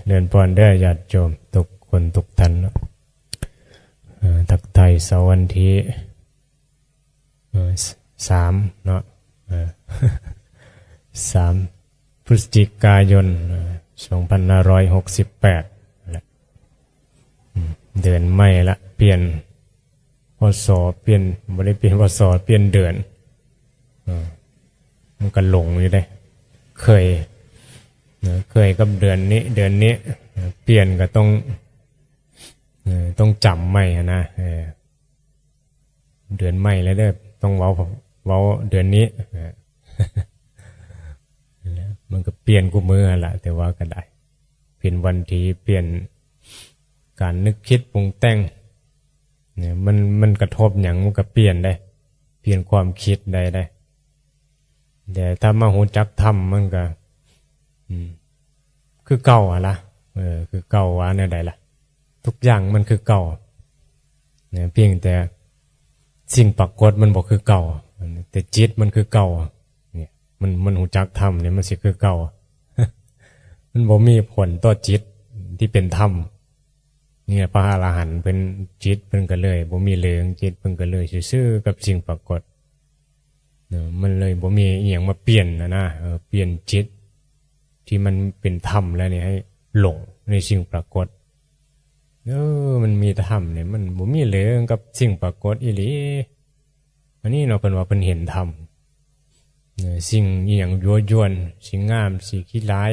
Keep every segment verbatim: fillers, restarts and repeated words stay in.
เจริญพรเด้อญาติโยมทุกคนทุกท่านเนาะ เอ่อ ทักทายเช้าวันที่ เอ่อ ส- สามเนาะ เอ่อ สาม พฤศจิกายน เอ่อ สองพันห้าร้อยหกสิบแปด นั่นแหละ อืม เดือนใหม่ละ เปลี่ยน พ.ศ. เปลี่ยน บ่ได้เปลี่ยน พ.ศ. เปลี่ยนเดือน เออ มันก็หลงอยู่เด้ เคย เออ เคยกับเดือนนี้ เดือนนี้ เออ เปลี่ยนก็ต้อง เออ ต้องจำใหม่หั้นนะ เออ เดือนใหม่แล้วเด้อ ต้องเว้า เว้าเดือนนี้ เออ มันก็เปลี่ยนคู่มื้อหั่นล่ะ แต่ว่าก็ได้ เป็นวันที่เปลี่ยนการนึกคิดปรุงแต่ง เนี่ย มัน มันกระทบหยังมันก็เปลี่ยนได้ เปลี่ยนความคิดได้ได้ แต่ถ้ามารู้จักธรรมมันก็ อืม คือเก่าหั่นล่ะ เออ คือเก่าว่าแนวใดล่ะ ทุกอย่างมันคือเก่า เนี่ย เพียงแต่สิ่งปรากฏมันบ่คือเก่า แต่จิตมันคือเก่า เนี่ย มัน มันรู้จักธรรมเนี่ยมันสิคือเก่า มันบ่มีผลต่อจิตที่เป็นธรรม เนี่ย พระอรหันต์เพิ่นจิตเพิ่นก็เลย บ่มีเหลือง จิตเพิ่นก็เลยซื่อๆกับสิ่งปรากฏ เนาะ มันเลยบ่มีอิหยังมาเปลี่ยนน่ะนะ เออ เปลี่ยนจิตที่มันเป็นธรรมแล้วนี่ให้หลงในสิ่งปรากฏ เออ มันมีธรรมเนี่ย มันบ่มีเหลืองกับสิ่งปรากฏอีหลี อันนี้เนาะ เพิ่นว่าเพิ่นเห็นธรรม เออ สิ่งอิหยังยั่วยวน สิ่งงาม สิ่งขี้ร้าย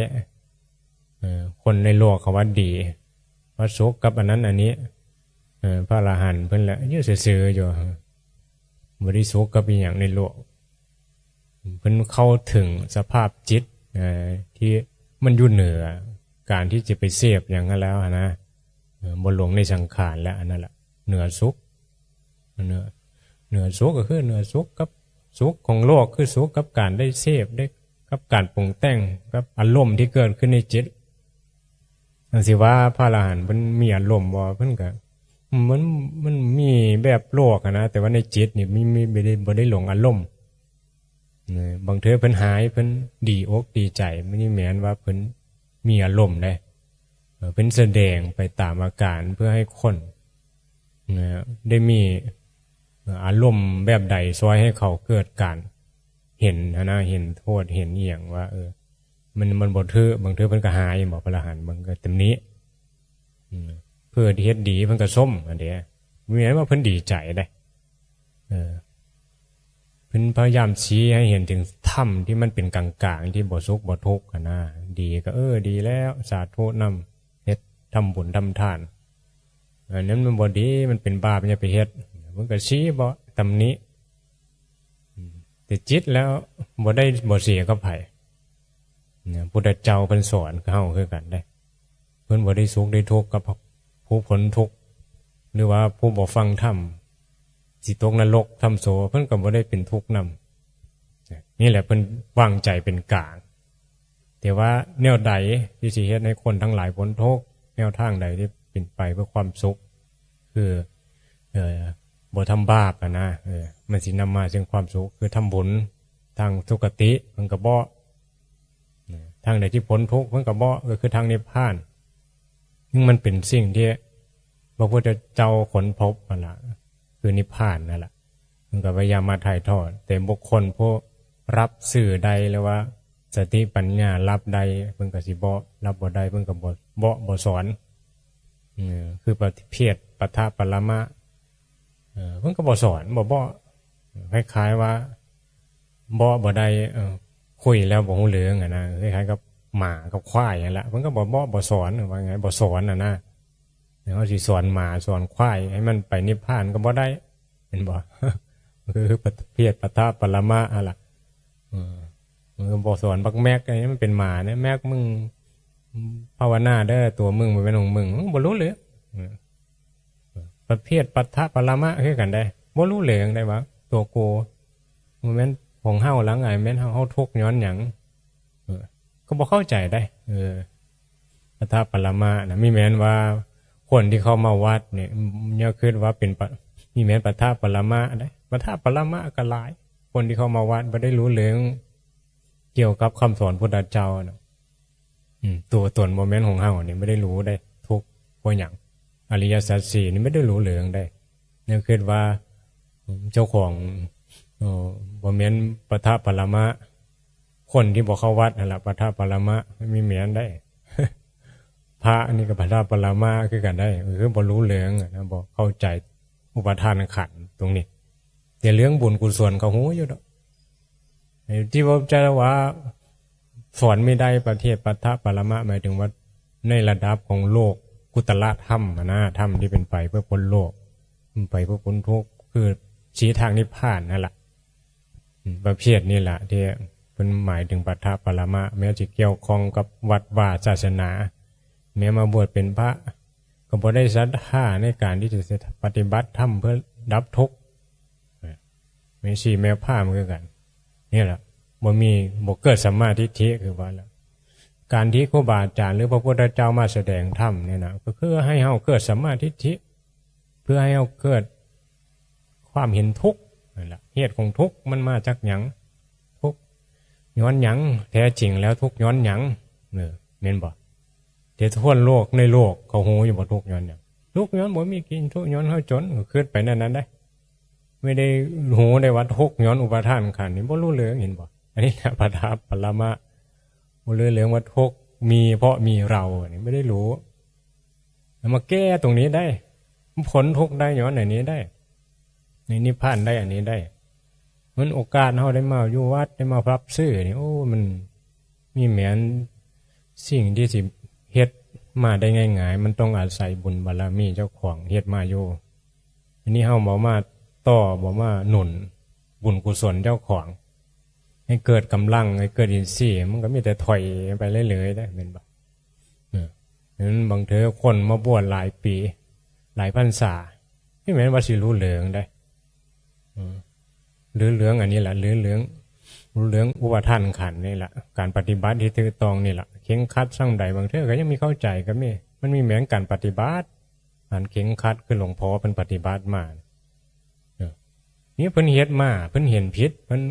เออ คนในโลกเขาว่าดี ว่าสุขกับอันนั้นอันนี้ เออ พระอรหันต์เพิ่นแหละอยู่ซื่อๆอยู่ บ่ได้สุขกับอิหยังในโลก เพิ่นเข้าถึงสภาพจิต เออ ที่มันอยู่เหนือการที่จะไปเสพหยังหั้นแล้วหั้นนะ เออ บ่หลงในสังขารแล้ว อันนั้นแหละ เหนือสุข เหนือ เหนือสุขก็คือเหนือสุขกับสุขของโลก คือสุขกับการได้เสพ ได้ กับการปรุงแต่ง กับอารมณ์ที่เกิดขึ้นในจิต จั่งซี้ว่าพระอรหันต์เพิ่นมีอารมณ์บ่ เพิ่นก็ มัน มันมีแบบโลกหั้นนะ แต่ว่าในจิตนี่มี มี บ่ได้ บ่ได้หลงอารมณ์ นะ บางเทื่อเพิ่นหาย เพิ่นดีอกดีใจ บ่ได้แม่นว่าเพิ่นมีอารมณ์เด้ เอ่อ เพิ่นแสดงไปตามอาการเพื่อให้คน นะ ได้มี เอ่อ อารมณ์แบบใดซ่อยให้เขาเกิดการเห็นหั้นนะ เห็นโทษ เห็นอิหยังว่า เออ มัน มันบ่ถืก บางเทื่อเพิ่นก็หาย บอกพระอรหันต์ เพิ่นก็ตำหนิ อืม เพิ่นเฮ็ดดีเพิ่นก็ชม อันเดีย บ่แม่นว่าเพิ่นดีใจเด้ เออ เพิ่นพยายามชี้ให้เห็นถึงธรรมที่มันเป็นกลางๆ ที่บ่สุขบ่ทุกข์หั้นนะ ดีก็ เออ ดีแล้ว สาธุนำ เฮ็ด ทำบุญทำทาน อันนั้นมันบ่ดี มันเป็นบาป อย่าไปเฮ็ด เพิ่นก็ชี้ บ่ตำหนิ อืม แต่จิตแล้วบ่ได้ บ่เสียกับไผ เนี่ย พุทธเจ้าเพิ่นสอนเฮาคือกันเด้ เพิ่นบ่ได้สุขได้ทุกข์กับผู้พ้นทุกข์ หรือว่าผู้บ่ฟังธรรม สิตกนรกถ้ำโส เพิ่นก็บ่ได้เป็นทุกข์นำ นี่แหละเพิ่นวางใจเป็นกลาง แต่ว่าแนวใดที่สิเฮ็ดให้คนทั้งหลายพ้นทุกข์ แนวทางใดที่เป็นไปเพื่อความสุข คือ เอ่อ บ่ทำบาปอะนะ เออ มันสินำมาซึ่งความสุข คือทำบุญ ทางสุคติ มันก็บ่ นะ ทางใดที่พ้นทุกข์ มันก็บ่ ก็คือทางนิพพาน ซึ่งมันเป็นสิ่งที่พระพุทธเจ้าค้นพบนั่นล่ะ คือนิพพานนั่นล่ะ มันก็พยายามมาถ่ายทอด แต่บุคคลผู้รับซื่อได้ หรือว่าสติปัญญารับได้ เพิ่นก็สิบ่ รับบ่ได้ เพิ่นก็บ่ บ่ บ่สอน เออ คือประเภทปะทะปรมะ เออ เพิ่นก็บ่สอน บ่ บ่ คล้ายๆว่า บ่ บ่ได้ เออ คุยแล้วบ่ฮู้เรื่องอะนะ คล้ายๆกับหมากับควายนั่นแหละ เพิ่นก็บ่ บ่ บ่สอน ว่าไง บ่สอนอะนะ เฮาสิสอนหมาสอนควายให้มันไปนิพพานก็บ่ได้ เห็นบ่ คือประเภทปะทะปรมะหั่นล่ะ เออ มันก็บ่สอนบักแม็ก อันนี้มันเป็นหมาเนี่ย แม็ก มึงภาวนาเด้อ ตัวมึงบ่แม่นของมึง มึงบ่รู้เรื่อง เออ ประเภทปะทะปรมะคือกันได้ บ่รู้เรื่องได้ว่า ตัวกู บ่แม่นของเฮาหลัง ไอ้แม่นเฮา เฮาทุกข์ย้อนหยัง เออ ก็บ่เข้าใจได้ เออ ปะทะปรมะนะ มีแม่นว่าคนที่เข้ามาวัดเนี่ย อย่าคิดว่าเป็นปะ มีแม่นปะทะปรมะได้ ปะทะปรมะก็หลาย คนที่เข้ามาวัดบ่ได้รู้เรื่องเกี่ยวกับคำสอนพุทธเจ้านะ อืม ตัวตนบ่แม่นของเฮานี่ไม่ได้รู้ได้ ทุกข์เพราะหยัง อริยสัจสี่นี่ไม่ได้รู้เรื่องได้ เนี่ยคิดว่า เจ้าของ เอ่อ บ่แม่นปะทะปรมะ คนที่บ่เข้าวัดนั่นล่ะปะทะปรมะ ไม่มีแม่นได้ พระนี่ก็ปะทะปรมะคือกันได้ คือบ่รู้เรื่องอะนะ บ่เข้าใจอุปาทานขันธ์ตรงนี้ แต่เรื่องบุญกุศลเขาฮู้อยู่ดอก ไอ้ที่พระพุทธเจ้าว่า สอนไม่ได้ประเภทปะทะปรมะ หมายถึงว่าในระดับของโลกุตตรธรรมอะนะ ธรรมที่เป็นไปเพื่อพ้นโลก ไปเพื่อพ้นทุกข์ คือชี้ทางนิพพานนั่นแหละ อืม ประเภทนี้แหละที่เป็นหมายถึงปะทะปรมะ แม้จะเกี่ยวข้องกับวัดวาศาสนา แม้มาบวชเป็นพระ ก็บ่ได้ศรัทธาในการที่จะปฏิบัติธรรมเพื่อดับทุกข์ แม่ชีแม่พราหมณ์คือกัน นี่แหละ บ่มี บ่เกิดสัมมาทิฏฐิ คือว่าละ การที่ครูบาอาจารย์หรือพระพุทธเจ้ามาแสดงธรรมเนี่ยนะ ก็คือให้เฮาเกิดสัมมาทิฏฐิ เพื่อให้เฮาเกิดความเห็นทุกข์นั่นแหละ เหตุของทุกข์มันมาจากหยัง ทุกข์ย้อนหยัง แท้จริงแล้วทุกข์ย้อนหยัง เออ แม่นบ่ แต่ทั่วโลกในโลกเขาฮู้อยู่บ่ทุกข์ย้อนหยัง ทุกข์ย้อนบ่มีกิน ทุกข์ย้อนเฮาจน ก็คิดไปนั่นนั้นได้ ไม่ได้ฮู้ได้ว่าทุกข์ย้อนอุปาทานขันธ์นี่ บ่รู้เรื่อง เห็นบ่ อันนี้นะปะทะปรมะ บ่รู้เรื่องว่าทุกข์มีเพราะมีเรา อันนี้ไม่ได้รู้ แล้วมาแก้ตรงนี้ได้ พ้นทุกข์ได้ย้อนอันนี้ได้ ในนิพพานได้อันนี้ได้ มันโอกาสเฮาได้มาอยู่วัด ได้มาปรับซื่อนี่ โอ้ มันมีแม่นสิ่งที่สิเฮ็ดมาได้ง่ายๆ มันต้องอาศัยบุญบารมีเจ้าของเฮ็ดมาอยู่ อันนี้เฮาบ่มาต่อ บ่มาหนุนบุญกุศลเจ้าของ ให้เกิดกำลัง ให้เกิดอินทรีย์ มันก็มีแต่ถอยไปเรื่อยๆ ได้ แม่นบ่ เออ ฉะนั้นบางเทื่อคนมาบวชหลายปี หลายพรรษา นี่แม่นว่าสิรู้เรื่องได้ อืม หรือเรื่องอันนี้ล่ะ หรือเรื่อง เรื่องอุปาทานขันธ์นี่ล่ะ การปฏิบัติที่ถูกต้องนี่ล่ะ เคร่งครัดส่ำใด บางเทื่อก็ยังมีเข้าใจก็มี มันมีแม่นการปฏิบัติ อันเคร่งครัดคือหลวงพ่อเพิ่นปฏิบัติมา เออ นี่เพิ่นเฮ็ดมา เพิ่นเห็นผิด เพิ่น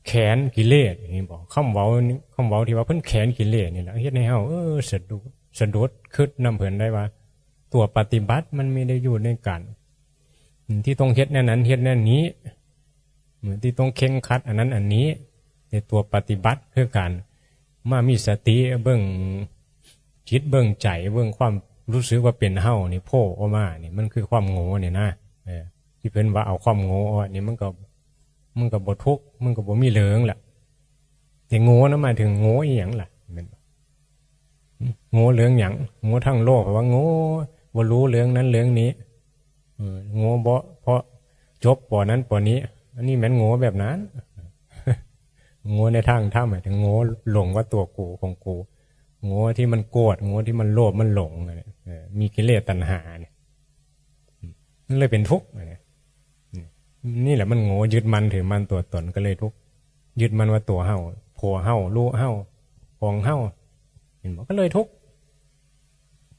แขนกิเลส นี่บอก คำเว้า คำเว้าที่ว่าเพิ่นแขนกิเลสนี่แหละ เฮ็ดให้เฮา เออ สะดุด สะดุด คิดนำเพิ่นได้ว่า ตัวปฏิบัติมันมีได้อยู่ในการ ที่ต้องเฮ็ดแนวนั้น เฮ็ดแนวนี้ ที่ต้องเคร่งครัดอันนั้นอันนี้ ในตัวปฏิบัติคือการมามีสติเบิ่งจิตเบิ่งใจ เบิ่งความรู้สึกว่าเป็นเฮานี่โผล่ออกมานี่ มันคือความโง่นี่นะ เออ ที่เพิ่นว่าเอาความโง่ออกนี่ มันก็ มันก็บ่ทุกข์ มันก็บ่มีเรื่องล่ะ แต่โง่นะหมายถึงโง่อีหยังล่ะ แม่นบ่ โง่เรื่องหยัง โง่ทางโลก ว่าโง่ บ่รู้เรื่องนั้นเรื่องนี้ เออ โง่บ่ เพราะจบปอนั้นปอนี้ อันนี้แม่นโง่แบบนั้น โง่ในทางธรรมหมายถึงโง่หลงว่าตัวกูของกู โง่ที่มันโกรธ โง่ที่มันโลภ มันหลง เออ มีกิเลสตัณหาเนี่ย มันเลยเป็นทุกข์ นี่แหละมันโง่ ยึดมั่นถือมั่นตัวตนก็เลยทุกข์ ยึดมั่นว่าตัวเฮา ผัวเฮา ลูกเฮา ของเฮา เห็นบ่ ก็เลยทุกข์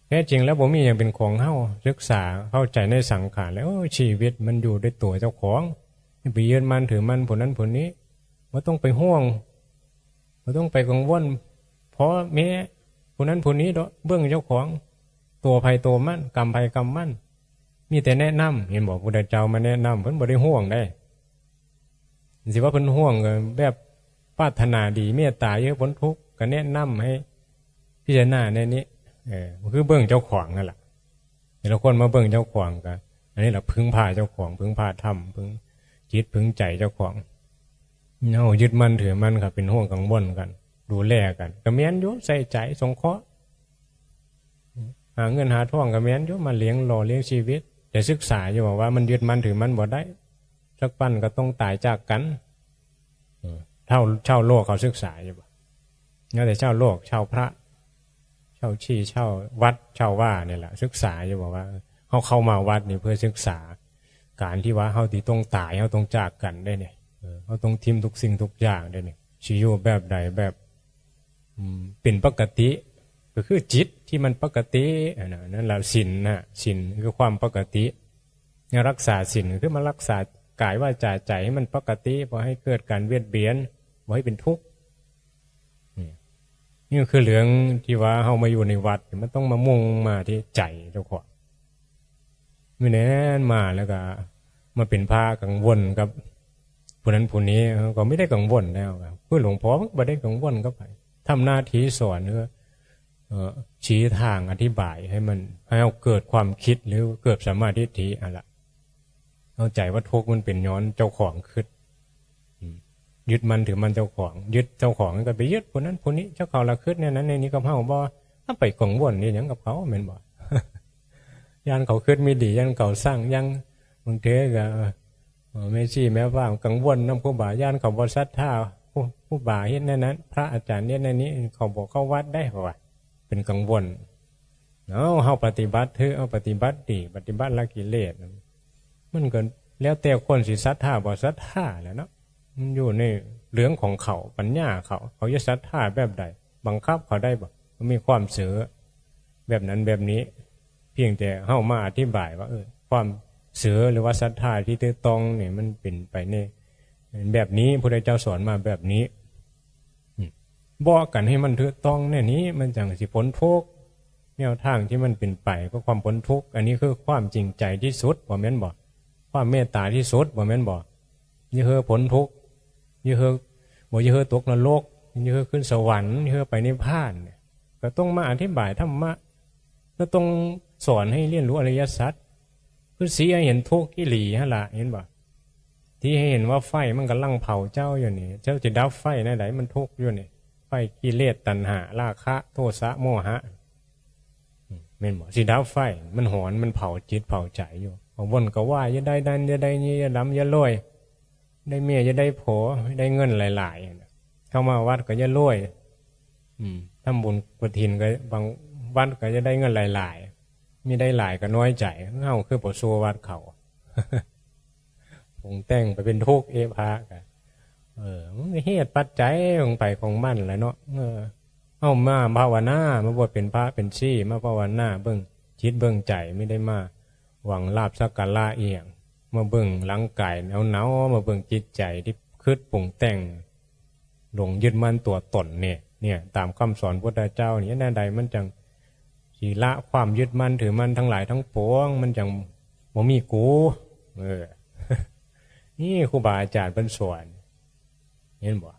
แท้จริงแล้วบ่มีหยังเป็นของเฮา ศึกษาเข้าใจในสังขารแล้ว โอ้ย ชีวิตมันอยู่ด้วยตัวเจ้าของ อย่าไปยึดมั่นถือมั่นผู้นั้นผู้นี้ บ่ต้องไปห่วง บ่ต้องไปกังวล เพราะแม้ผู้นั้นผู้นี้เนาะ เบิ่งเจ้าของ ตัวไผตัวมัน กรรมไผกรรมมัน มีแต่แนะนำ เห็นบ่ พุทธเจ้ามาแนะนำ เพิ่นบ่ได้ห่วงได้ สิว่าเพิ่นห่วงก็แบบปรารถนาดี เมตตาอยากให้พ้นทุกข์ ก็แนะนำให้พิจารณาแนวนี้ เออ คือเบิ่งเจ้าของนั่นล่ะ แต่ละคนมาเบิ่งเจ้าของก็ อันนี้ล่ะ พึ่งพาเจ้าของ พึ่งพาธรรม พึ่งจิต พึ่งใจเจ้าของ เฮายึดมั่นถือมั่นครับ เป็นห่วงกังวลกัน ดูแลกัน ก็แม่นอยู่ ใส่ใจสงเคราะห์ หาเงินหาทองก็แม่นอยู่ มาเลี้ยงหล่อเลี้ยงชีวิต แต่ศึกษาอยู่บ่ว่ามันยึดมั่นถือมั่นบ่ได้ สักวันก็ต้องตายจากกัน เออ ชาว ชาวโลกเขาศึกษาอยู่บ่ แล้วแต่ชาวโลก ชาวพระ ชาวชี ชาววัด ชาวว่านี่แหละ ศึกษาอยู่บ่ว่า เฮาเข้ามาวัดนี่เพื่อศึกษา การที่ว่าเฮาสิต้องตาย เฮาต้องจากกันได้เนี่ย เออ เฮาต้องทิ่มทุกสิ่งทุกอย่างได้เนี่ย สิอยู่แบบใดแบบ อืม เป็นปกติ ก็คือจิตที่มันปกติ อันนั้น นั่นแหละศีลนะ ศีลคือความปกติ เนี่ย รักษาศีลคือมารักษากายวาจาใจให้มันปกติ บ่ให้เกิดการเบียดเบียน บ่ให้เป็นทุกข์ นี่ นี่คือเรื่องที่ว่าเฮามาอยู่ในวัด มันต้องมามุ่งมาที่ใจเจ้าของ มื้อนั้นมาแล้วก็มาเป็นพระกังวลกับผู้นั้นผู้นี้ ก็ไม่ได้กังวลแล้วครับ คือหลวงพ่อมันก็บ่ได้กังวลกับไผ ทำหน้าที่สอน เอ่อ เอ่อ ชี้ทางอธิบายให้มัน ให้เฮาเกิดความคิดหรือเกิดสัมมาทิฏฐิหั่นล่ะ เข้าใจว่าทุกข์มันเป็นย้อนเจ้าของคิด อืม ยึดมั่นถือมั่นเจ้าของ ยึดเจ้าของก็ไปยึดผู้นั้นผู้นี้ เจ้าเขาละคิดแนวนั้นแนวนี้กับเฮาบ่ เฮาไปกังวลนี่หยังกับเขาแม่นบ่ ย่านเขาคิดไม่ดี ย่านเขาซัง ย่านบางเทื่อก็ เอ่อ แม่ชีแม่ว่ากังวลนำครูบา ย่านเขาบ่ศรัทธา ครู ครูบาเฮ็ดแนวนั้น พระอาจารย์เฮ็ดแนวนี้ เขาบ่เข้าวัดได้ เขาว่า เป็นกังวล เอ้า เฮาปฏิบัติเถอะ เฮาปฏิบัติดี ปฏิบัติละกิเลส มันก็แล้วแต่คนสิศรัทธาบ่ศรัทธาแหละเนาะ มันอยู่ในเรื่องของเขา ปัญญาเขา เขาจะศรัทธาแบบใด บังคับเขาได้บ่ มันมีความเชื่อแบบนั้นแบบนี้ เพียงแต่เฮามาอธิบายว่า เออ ความเชื่อหรือว่าศรัทธาที่ถูกต้องเนี่ย มันเป็นไปในแบบนี้ พระพุทธเจ้าสอนมาแบบนี้ อืม บอกกันให้มันถูกต้องแนวนี้ มันจั่งสิพ้นทุกข์ แนวทางที่มันเป็นไปก็ความพ้นทุกข์ อันนี้คือความจริงใจที่สุด บ่แม่นบ่ ความเมตตาที่สุด บ่แม่นบ่ อย่าเฮอพ้นทุกข์ อย่าเฮอ บ่อย่าเฮอตกนรก อย่าเฮอขึ้นสวรรค์ อย่าเฮอไปนิพพานเนี่ย ก็ต้องมาอธิบายธรรมะ ก็ต้องสอนให้เรียนรู้อริยสัจ คือสิให้เห็นทุกข์อีหลีหั่นล่ะ เห็นบ่ ที่ให้เห็นว่าไฟมันกำลังเผาเจ้าอยู่นี่ เจ้าจะดับไฟแนวใด มันทุกข์อยู่นี่ ไฟกิเลสตัณหา ราคะ โทสะ โมหะ อืม แม่นบ่ สิดับไฟ มันหอน มันเผาจิตเผาใจอยู่ บางคนก็ว่าอย่าได้นั่น อย่าได้นี่ อย่าร่ำอย่ารวย ได้เมียอย่าได้ผัว ได้เงินหลายๆ เข้ามาวัดก็อย่ารวย อืม ทำบุญกฐินก็บางวัดก็อย่าได้เงินหลายๆ มีได้หลายก็น้อยใจ เฮาคือบ่สู้วัดเขา ปรุงแต่งไปเป็นทุกข์ เอ พระก็ เออ มันก็เหตุปัจจัยของไผของมันแหละเนาะ เออ เฮามาภาวนา มาบวชเป็นพระเป็นชี มาภาวนาเบิ่งจิตเบิ่งใจ ไม่ได้มาหวังลาภสักการะอีหยัง มาเบิ่งร่างกายหนาวๆ มาเบิ่งจิตใจที่คิดปรุงแต่ง หลงยึดมั่นตัวตนเนี่ย เนี่ย ตามคำสอนพุทธเจ้านี่ แนวใดมันจั่งสิละความยึดมั่นถือมั่นทั้งหลายทั้งปวง มันจั่งบ่มีกู เออ นี่ครูบาอาจารย์เพิ่นสอน เห็นบ่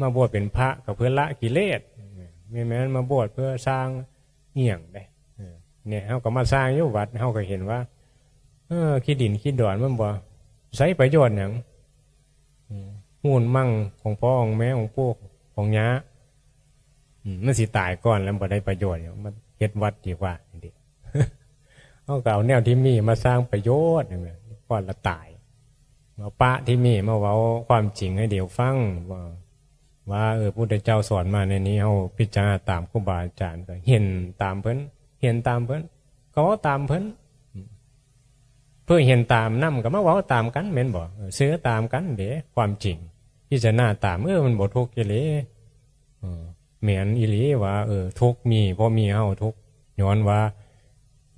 มาบวชเป็นพระก็เพื่อละกิเลส ไม่แม่นมาบวชเพื่อสร้างอิหยังเด้ เออ เนี่ย เฮาก็มาสร้างอยู่วัด เฮาก็เห็นว่า เออ ขี้ดินขี้ดอนมันบ่ใช้ประโยชน์หยัง อืม มูลมั่งของพ่อของแม่ของปู่ของย่า อืม มันสิตายก่อนแล้วบ่ได้ประโยชน์หยัง มันเฮ็ดวัดดีกว่า จั่งซี้ เฮาก็เอาแนวที่มีมาสร้างประโยชน์นั่นแหละ ก่อนละตาย มาปะที่มีมาเว้าความจริงให้เดียวฟัง ว่า ว่า เออ พุทธเจ้าสอนมาในนี้ เฮาพิจารณาตามครูบาอาจารย์ ก็เห็นตามเพิ่น เห็นตามเพิ่น ก็เว้าตามเพิ่น เพื่อเห็นตามนำก็มาเว้าตามกัน แม่นบ่ เออ เชื่อตามกันเด้ ความจริง พิจารณาตาม เออ มันบ่ทุกข์อีหลี เออ แม่นอีหลีว่า เออ ทุกข์มี เพราะมีเฮาทุกข์ ย้อนว่า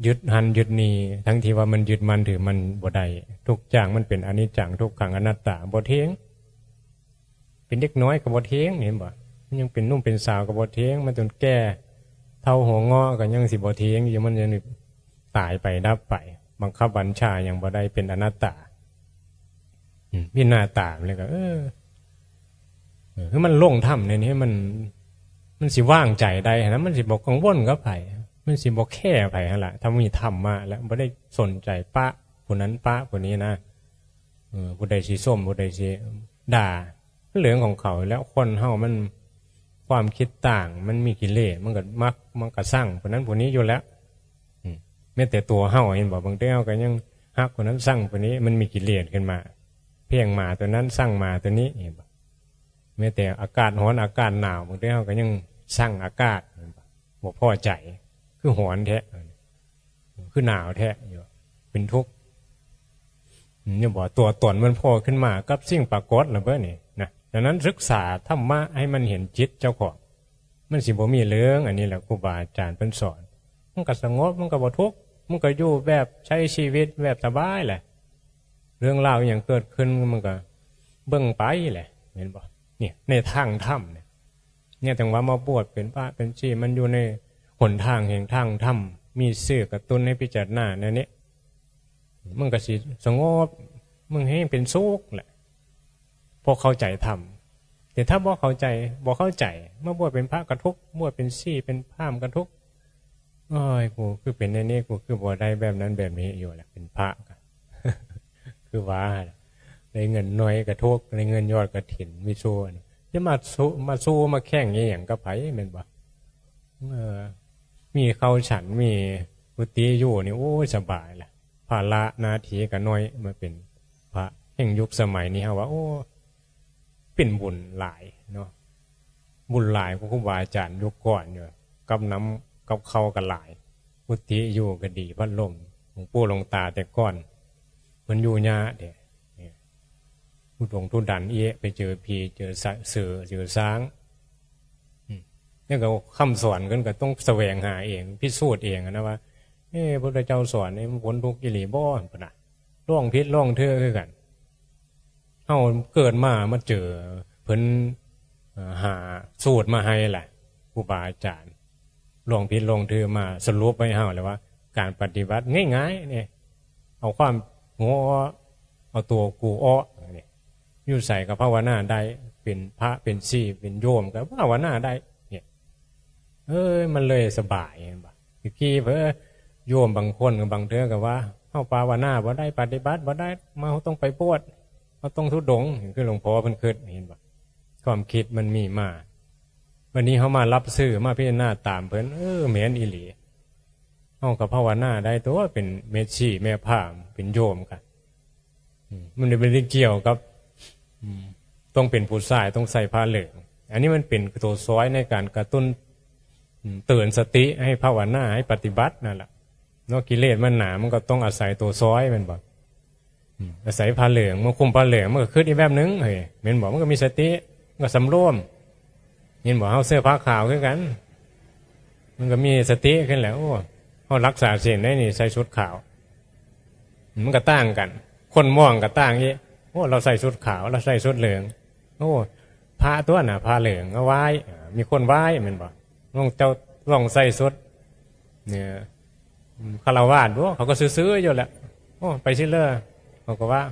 ยึดหั้นยึดนี่ ทั้งที่ว่ามันยึดมั่นถือมั่นบ่ได้ ทุกอย่างมันเป็นอนิจจัง ทุกขัง อนัตตา บ่เที่ยง เป็นเด็กน้อยก็บ่เที่ยง เห็นบ่ มันยังเป็นหนุ่มเป็นสาวก็บ่เที่ยง มันจนแก่เฒ่าหัวงอกก็ยังสิบ่เที่ยงอยู่ มันยังตายไปดับไป บังคับบัญชาหยังบ่ได้ เป็นอนัตตา อืม วินาตามันเลยก็ เออ เออ คือมันลงธรรมในนี้ มัน มันสิวางใจได้นะ มันสิบ่กังวลกับไผ มันสิบ่แคร์ไผหั่นล่ะ ถ้ามีธรรมะแล้ว บ่ได้สนใจปะผู้นั้นปะผู้นี้นะ เออ ผู้ใดสิชม ผู้ใดสิด่า เรื่องของเขา แล้วคนเฮามัน ความคิดต่าง มันมีกิเลส มันก็มัก มันก็ซังผู้นั้นผู้นี้อยู่แล้ว อืม แม้แต่ตัวเฮาเห็นบ่ บางทีเฮาก็ยังฮักผู้นั้นซังผู้นี้ มันมีกิเลสขึ้นมา เพียงหมาตัวนั้นซังหมาตัวนี้ เห็นบ่ แม้แต่อากาศร้อนอากาศหนาว บางทีเฮาก็ยังซังอากาศ เห็นบ่ บ่พอใจ คือร้อนแท้ คือหนาวแท้อยู่ เป็นทุกข์ อืม เนี่ยบอกตัวตนมันโผล่ขึ้นมากับสิ่งปรากฏน่ะเบ้อนี่นะ ดังนั้นศึกษาธรรมะให้มันเห็นจิตเจ้าของ มันสิบ่มีเรื่อง อันนี้แหละครูบาอาจารย์เพิ่นสอน มันก็สงบ มันก็บ่ทุกข์ มันก็อยู่แบบใช้ชีวิตแบบสบายแหละ เรื่องราวอหย่างเกิดขึ้นมันก็เบิ่งไปแหละ เห็นบ่ เนี่ย ในทางธรรมเนี่ย เนี่ยจั่งว่ามาบวชเป็นพระเป็นชี มันอยู่ในหนทางแห่งทางธรรม มีซื่อกระตุ้นให้พิจารณาแนวนี้ มันก็สิสงบ มันแฮงเป็นสุขแหละ พอเข้าใจธรรม แต่ถ้าบ่เข้าใจ บ่เข้าใจ มาบวชเป็นพระกะทุกข์ บวชเป็นชีเป็นพราหมณ์กะทุกข์ โอ้ย กูคือเป็นแนวนี้ กูคือบ่ได้แบบนั้นแบบนี้อยู่แหละ เป็นพระกะ คือว่า ได้เงินน้อยกะทุกข์ ได้เงินยอดกฐิน มีส่วน จะมาสู้ มาสู้มาแข่งอีหยังกับไผแม่นบ่ เออ มีข้าวฉัน มีกุฏิอยู่นี่ โอ้ย สบายละ ภาระหน้าที่ก็น้อย มาเป็นพระแห่งยุคสมัยนี้ เฮาว่า โอ้ เป็นบุญหลายเนาะ บุญหลายกว่าครูบาอาจารย์ยุคก่อนอยู่ กับน้ำกับข้าวก็หลาย กุฏิอยู่ก็ดี พัดลม หลวงปู่หลวงตาแต่ก่อน เพิ่นอยู่ยากเด้ เนี่ย ทุดงค์ทุดงค์เอ๊ะ ไปเจอผี เจอสะ เสือ เจอช้าง อืม แล้วก็คำสอนเพิ่นก็ต้องแสวงหาเอง พิสูจน์เองอะนะว่า เอ๊ะ พระพุทธเจ้าสอนนี่มันพ้นทุกข์อีหลีบ่ พุ้นน่ะ ลองผิดลองถูกคือกัน เฮาเกิดมา มาเจอเพิ่น เอ่อ หาสูตรมาให้แหละ ครูบาอาจารย์ ลองผิดลองถูกมาสรุปไว้ให้เฮาแล้วว่า การปฏิบัติง่ายๆ เนี่ย เอาความหัว เอาตัวกูออก เนี่ย อยู่ไสก็ภาวนาได้ เป็นพระเป็นชีเป็นโยมก็ภาวนาได้ เนี่ย เอ้ย มันเลยสบาย เห็นบ่ ตะกี้เพิ่นโยมบางคนบางเทื่อก็ว่า เฮาภาวนาบ่ได้ ปฏิบัติบ่ได้ มาเฮาต้องไปบวช เฮาต้องทุดงค์ คือหลวงพ่อเพิ่นคิด เห็นบ่ ความคิดมันมีมา วันนี้เฮามารับซื่อ มาพิจารณาตามเพิ่น เออ แม่นอีหลี เฮาก็ภาวนาได้ตัว เป็นแม่ชีแม่พราหมณ์ เป็นโยมกะ อืม มันบ่ได้เกี่ยวกับ อืม ต้องเป็นผู้ชาย ต้องใส่ผ้าเหลือง อันนี้มันเป็นตัวซอยในการกระตุ้น อืม เตือนสติให้ภาวนา ให้ปฏิบัตินั่นแหละ เนาะ กิเลสมันหนา มันก็ต้องอาศัยตัวซอยแม่นบ่ อืม อาศัยผ้าเหลือง มาคุมผ้าเหลือง มันก็คิดอีกแบบหนึ่ง เฮ้ย แม่นบ่ มันก็มีสติ มันก็สำรวม เห็นบ่ เฮาเสื้อผ้าขาวคือกัน มันก็มีสติขึ้นแหละ โอ้ เฮารักษาศีลได้นี่ ใส่ชุดขาว มันก็ต่างกัน คนมองก็ต่างอีก โอ้ เราใส่ชุดขาว เราใส่ชุดเหลือง โอ้ พระตัวน่ะ ผ้าเหลืองเอาไว้ อ่า มีคนไหว้แม่นบ่ ลองเจ้า ลองใส่ชุด เนี่ย อืม ฆราวาสบ่ เขาก็ซื่อๆ อยู่แหละ โอ้ ไปซิเลย เขาก็ว่า